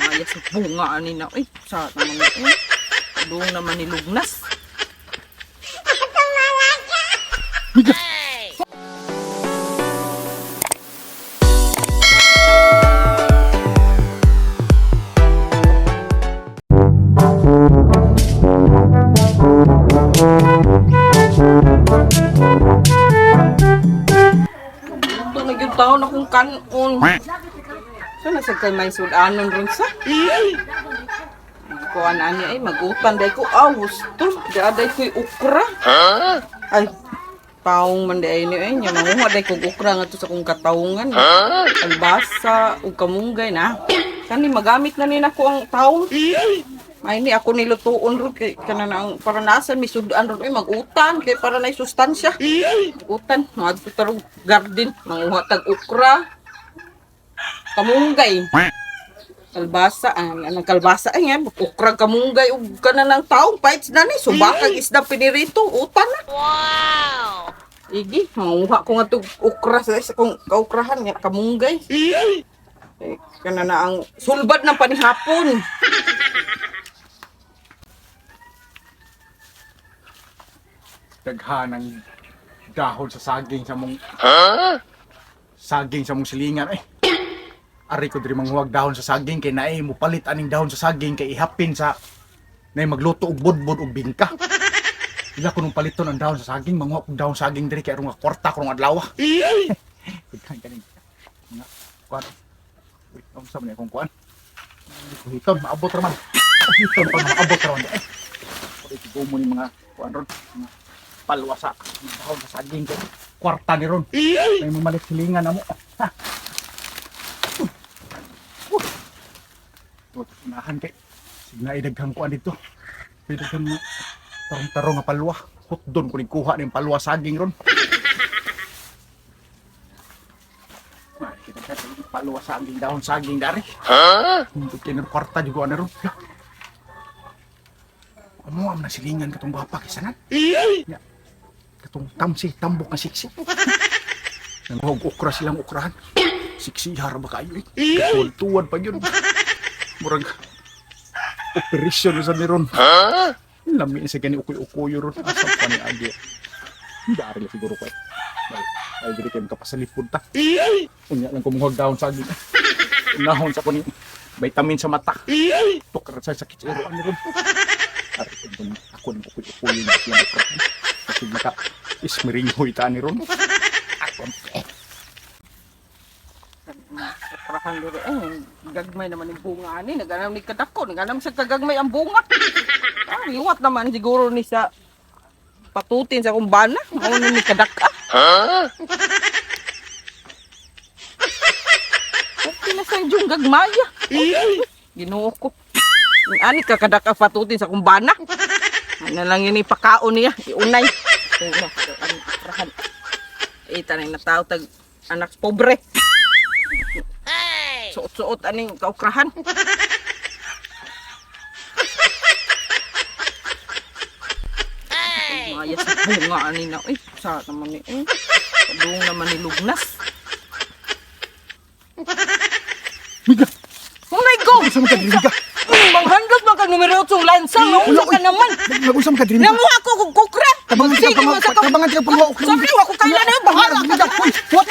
Maya sa bunga ani na. Uy, sa naman ni. Uy, doon naman ni Lugnas. Ito na yung taon akong kanon. So, nasa kay may sudanon ron sa? Kuan ani ay magutan day ko. Ah, husto. Di aday ko'y ukra. Ay, taong man di ay ni ay nya manguha day kog ukra ngadto sa akong katawungan. Albasa ug kamunggay na. Kani magamit na ni nako ang taong. Ay ni ako nilutuon ron kay kana na ang para nasan may sudan ron ay magutan kay para na sustansya. Utan, maadto tarong garden, manguha tag ukra. Kamunggay. Kalbasa, ang anong kalbasa ay nga, ukra kamunggay ug kana ng taong paits na ni subakag isda pinirito, utan na. Wow. Igi, manguha ko nga tug ukra sa kong kaukrahan nga kamunggay. Eh, kana na ang sulbad ng panihapon. Daghan ng dahon sa saging sa mong saging sa mong silingan eh. Ari ko diri manghuwag dahon sa saging kay naay mo palit aning dahon sa saging kay ihapin sa nay magluto og budbud og bingka. Ila ko nung paliton ang dahon sa saging, manguha kog dahon saging diri kay aron nga kwarta ko rong adlaw. Daghan kaning mga kuan. Uy, unsa man ni akong kuan? Hindi ko hiton, maabot ra man. Hiton pa maabot ra man. Eh. Kuan mo ni mga kuan ron. Mga palwa sa dahon sa saging kay kwarta ni ron. May mamalit silingan na mo. Ha. Ito, unahan kay sige na idaghang kuan dito. Pwede kang tarong-tarong nga palwa. Hotdon ko ni kuha ning palwa saging ron. Mari kita ka palwa saging dahon saging dari. Ha? Hindi kay nang kwarta jugo ana ron. Amo am na silingan katong gwapa kay sanan. Ya. Katong tamsi tambok nga siksi. Nanguhog okra silang okrahan. Siksi hara ba kayo eh. Tuwan pa yun. Murag operasyon sa meron. Lami sa gani ukoy-ukoy ron. Asa pa ni Agi. Dari lang siguro ko eh. Ay, ay dili kayo makapasalipod ta. Unya lang kumuhag dahon sa agin. Unahon sa kuning vitamin sa mata. Tukar sa sakit sa iroan ron. Ari kung ako ng ukoy-ukoy na siyang okrahan. Kasi maka ismiringhoy ta ni ron. Ako ang Ukrahan diri eh gagmay naman yung bunga ani, naganam ni kadako, naganam sa kagagmay ang bunga. Ah, liwat naman siguro ni sa patutin sa akong bana, mao ni kadaka. Okay na sa inyong gagmaya. Ginoo ko. Ani ka kadaka patutin sa akong bana. Ano lang yun ipakaon niya, iunay. Ito na, ang ukrahan. Eh, tanay na tao tag anak pobre. Suot-suot aning kaukrahan. Ay! Maya sa bunga ani na. Uy, sa naman ni. Eh. Doon naman ni Lugnas. Miga! Oh my God! Unsa man ka diri, Miga? Manghandot man kag numero 8 lansa. Maunsa ka naman. Nag-unsa man ka diri, Miga? Namuha ko kog kukra. Tabangan Sige ka mo sa tabangan ka panguha okra. Sabi, wa ko kailan na, bahala ka. Miga, uy, wa